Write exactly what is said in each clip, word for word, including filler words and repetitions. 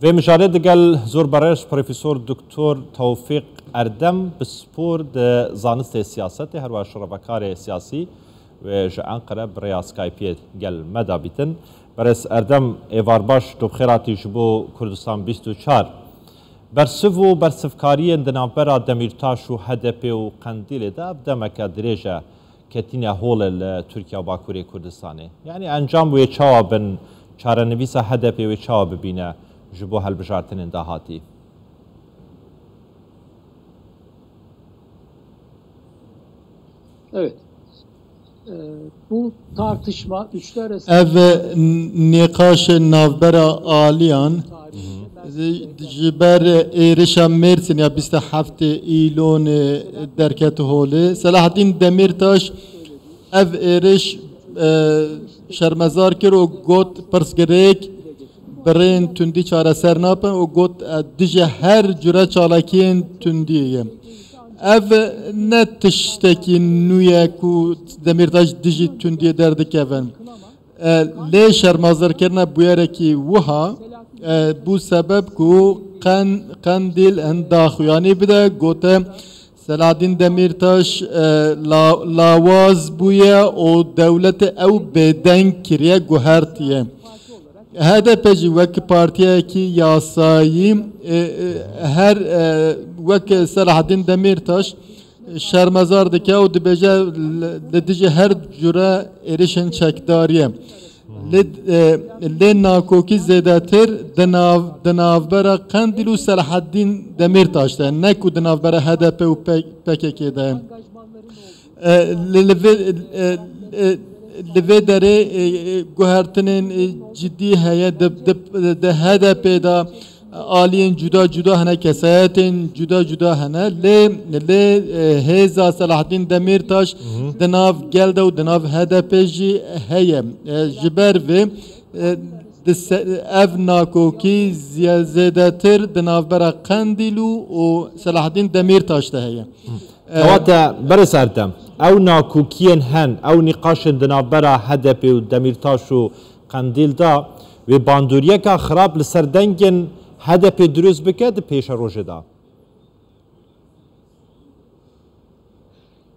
Vê mijarê digel zor berêz Profesor Doktor Tewfîq Erdem, pispor di zanistê siyasetê, her wiha şorevekarê siyasî wê ji Enqere bi rêya Skype'ê gel me de bîtin. Berêz Erdem, êvar baş, tu bi xêr hatî ji bo Kurdistan bîst û çar. Bersiv û bersivkariyên di navbera Demîrtaş û H D P û Qendîlê de ev demeke dirêj e ketine holê li Tirkiye û Bakurê Kurdistanê. Yanî encam wê çawa bin, çarenivîsa H D P wê çawa bibîne ji bo hilbijartinên dahatî? Evet. E, bu tartışma üçlü arasında Ev n- nîqaşê navbera aliyan ji ber êrişa Mêrsîn ya bîst û heftê Îlonê derket holê. Selahaddin Demirtaş ev êriş e, şermezar kir û got, pirsgirêk bi rêyên tundî çareser nabe û got, e, dijî her cure çalakiyên tundiyê ye. Ev ne tiştekî nû ye ku Demîrtaş dijî tundiyê derdikevin. E, lê şermezarkirina bûyerekî wiha, e, bû sebeb ku Qen-, Qendîl hin daxuyanî bide, gote, Selahaddin Demirtaş, e, la-, lawaz bûye û dewletê ew bêdeng kiriye, guhertiye. H D P jî wek partiyekî yasayî, e, e, her, e, wek Selahaddin Demirtaş şermezar dike û dibêje li, li dijî her cure êrişên çekdariyê. Lê, e, lê nakokî zêdetir di nav, di navbera Qendîl û Selahaddin Demirtaş de, ne ku di navbera H D P û P-, P K K de. E, li, li vê, e, e, li vê derê, e, e, guhertinên, e, cidî heye di, di, di H D P de. Aliyên cuda cuda hene, kesayetên cuda cuda hene. Lê, lê, e, hêza Selahaddin Demirtaş Hı hı. di nav gel de û di nav H D P jî heye. E, ji ber vê, e, di se-, ev nakokî zê-, zêdetir di navbera Qendîl û, û Selahaddin Demirtaş de heye. E, Kewate berê Erdem, ew nakokiyên hen, ew nîqaşên di navbera H D P û Demirtaş û Qendîl de wê bandoriyeka xirab li ser dengên H D P dirust bike di pêşerojê de?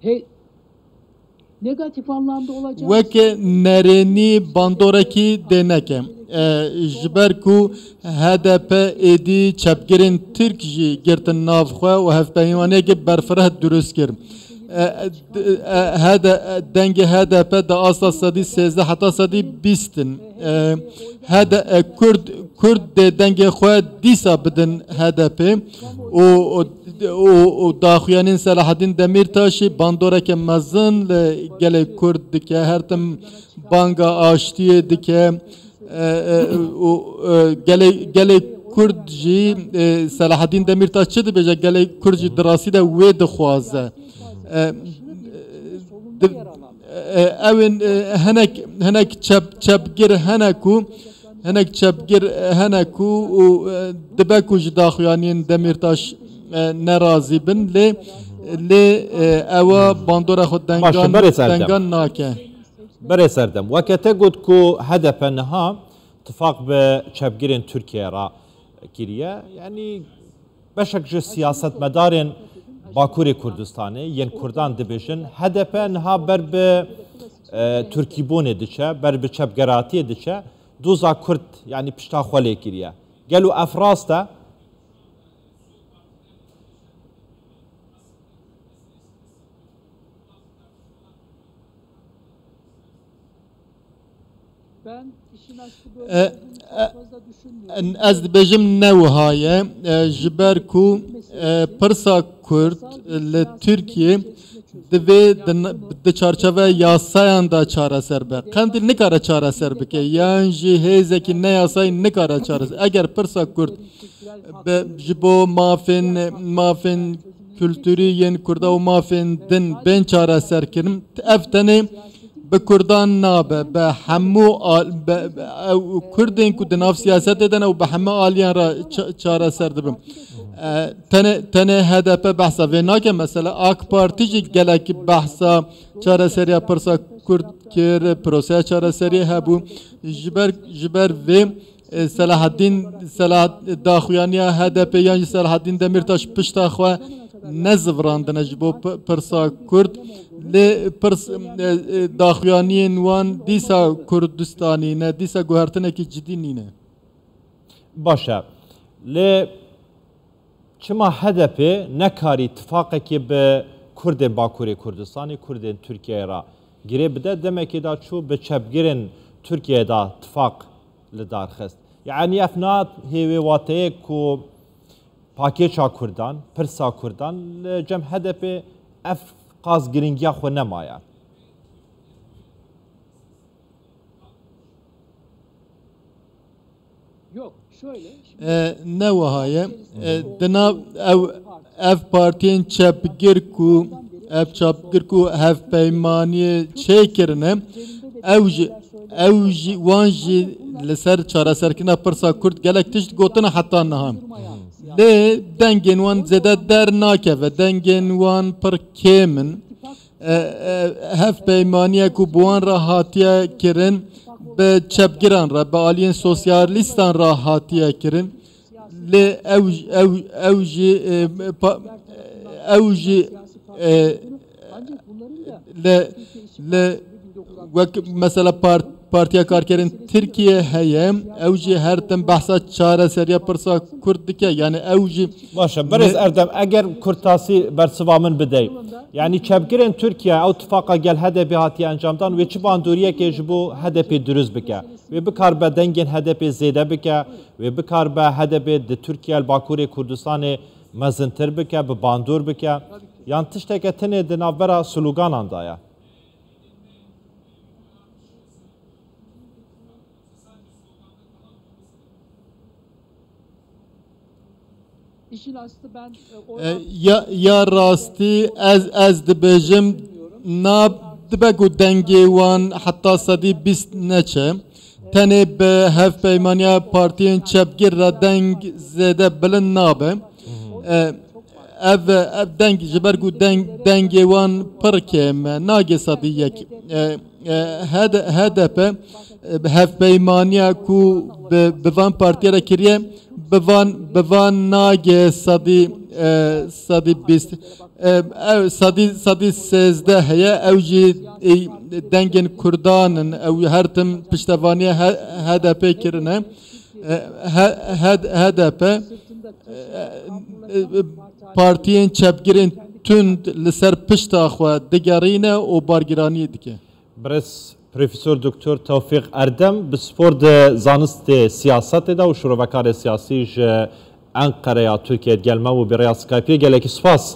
Hey, negatif anlamda olacağını Wek nerênî bandorekî dê neke. E, ji ber ku H D P êdî çepgirên Tirk jî girtin nav xwe û hevpeymaniyekê berfireh dirust kir. E, d-, e, H D, dengê H D P di asta sedî sêzdeh heta sedî bîst in. E, H D, e, Kurd, Kurd dê dengê xwe dîsa bidin H D P û, û, û, û daxuyanên Selahaddin Demirtaşî bandoreke mezin li gelê Kurd dike. Her tim banga aştiyê dike. E, e, û, e, gelê, gelê Kurd jî, e, Selahaddin Demirtaş çi dibêje? Gelê Kurd jî di rastî de wê dixwaze. E, di-, e, ew ên, e, hinek, hinek çep-, çepgir hene ku, hinek çepgir, e, hene ku û, e, dibe ku ji daxuyaniyên Demirtaş, e, nerazî bin, lê, lê, e, ewa bandora xwe Baş e, dengan, berê Erdem. dengan nake. Berê Erdem, weke te got ku H D P niha tifaq bi çepgirên Tirkiye re kiriye. Yanî beşek ji siyasetmedarên Bakurê Kurdistanê yên Kurdan dibêjin, H D P niha ber bi, e, Tirkîbûnê diçe, ber bi çepgeratiyê diçe, doza Kurd, yanî pişta xwe lê kiriye. Gelo ev rast e? E, e, ez dibêjim ne wiha ye. E, ji ber ku, e, pirsa Kurd li Tirkiye divê di, di çarçeve yasayan de çareser be. Qendîl nikare çareser bike. Yan jî hêzekî neyasayî nikare çareser. Eger pirsa Kurd be, ji bo mafên, mafên kulturî yên Kurda û mafên din bên çareserkirin, ev tenê bi Kurdan nabe, bi hemû al-, be, be, ew Kurdên ku di nav siyasetê de ne û bi hemû aliyan re ça-, çareser dibin. E, tenê, tenê H D P behsa vê nake, mesela AK Partî jî gelek behsa çareseriya pirsa Kurd kir, proseya çareseriyê hebû. Ji ber, ji ber vê E, Selahaddin, Selahat-, daxuyaniya H D P yan jî Selahaddin Demirtaş pişta xwe nezivirandine ji bo p-, pirsa Kurd. Lê pirs, e, e, daxuyaniyên wan dîsa Kurdistanî ne, dîsa guhertinekî cidî nîne. Baş e. Lê çima H D P nekarî tifaqekê bi Kurdên Bakurê Kurdistanê, Kurdên Tirkiyeyê re girê bide? Demekê de çû bi çepgirên Tirkiyeyê de tifaq li dar xist. Yanî ev na hê wê wateyê ku pakêça Kurdan, pirsa Kurdan li cem H D P ev qas giringiya xwe nemaye. E, ne wiha ye. E, di nav ew, ev partiyên çepgir ku, ev çepgir ku hevpeymaniyê çêkirine, ew jî, ew jî, wan jî li ser çareserkirina pirsa Kurd gelek tişt gotine heta niha. Lê dengên wan zêde dernakeve, dengên wan pir kêm in. E, e, hevpeymaniye ku bi wan re hatiye kirin, bi çepgiran re, bi aliyên sosyalîstan re hatiye kirin. Lê ew, ew, ew jî, e, pa-, ew jî, e, li, li, wek mesela par-, Partiya Karkerên Tirkiye heye, ew jî her tim behsa çareseriya pirsa Kurd dike. Yani ew jî Baş e, birêz ne- Erdem, eger kurtasî bersiva min bidey. Yani çepgirên Tirkiye ew tifaqa gel H D P hatiye encamdan, wê çi bandoriyekê ji bo H D P dirust bike? Wê bikaribe dengên H D P zêde bike, wê bikaribe H D P di Tirkiye li Bakurê Kurdistanê mezintir bike, bi bandor bike? Yan tişteke tenê di navbera sloganan de ye? E, ya, ya rastî ez, ez dibêjim, na dibe ku dengê wan heta sedî bîst neçe. Tenê bi hevpeymaniya partiyên çepgir re deng zêde bilind nabe. E, ev, ev deng, ji ber ku deng, dengê wan pir kêm e, nagê sedî yek. E, e, H D, H D P, e, bi hevpeymaniya ku bi, bi van partiye re kiriye, bi van, bi van nagê sedî, e, sedî bîst. E, ew sedî, sedî sêzdeh heye, ew jî, e, dengên Kurdan in, ew her tim piştevaniya H-, H D P kirine. E, H-, H-, H D P, e, e, partiyên çepgirên tund li ser pişta xwe digerîne û bargiraniyê dike. Birêz Profesor Doktor Tewfîq Erdem, bi spor di zanistê siyasetê de û şirovekarê siyasî ji Enqereya Tirkiye digel me bû bi rêya Skypeê. Gelekî spas.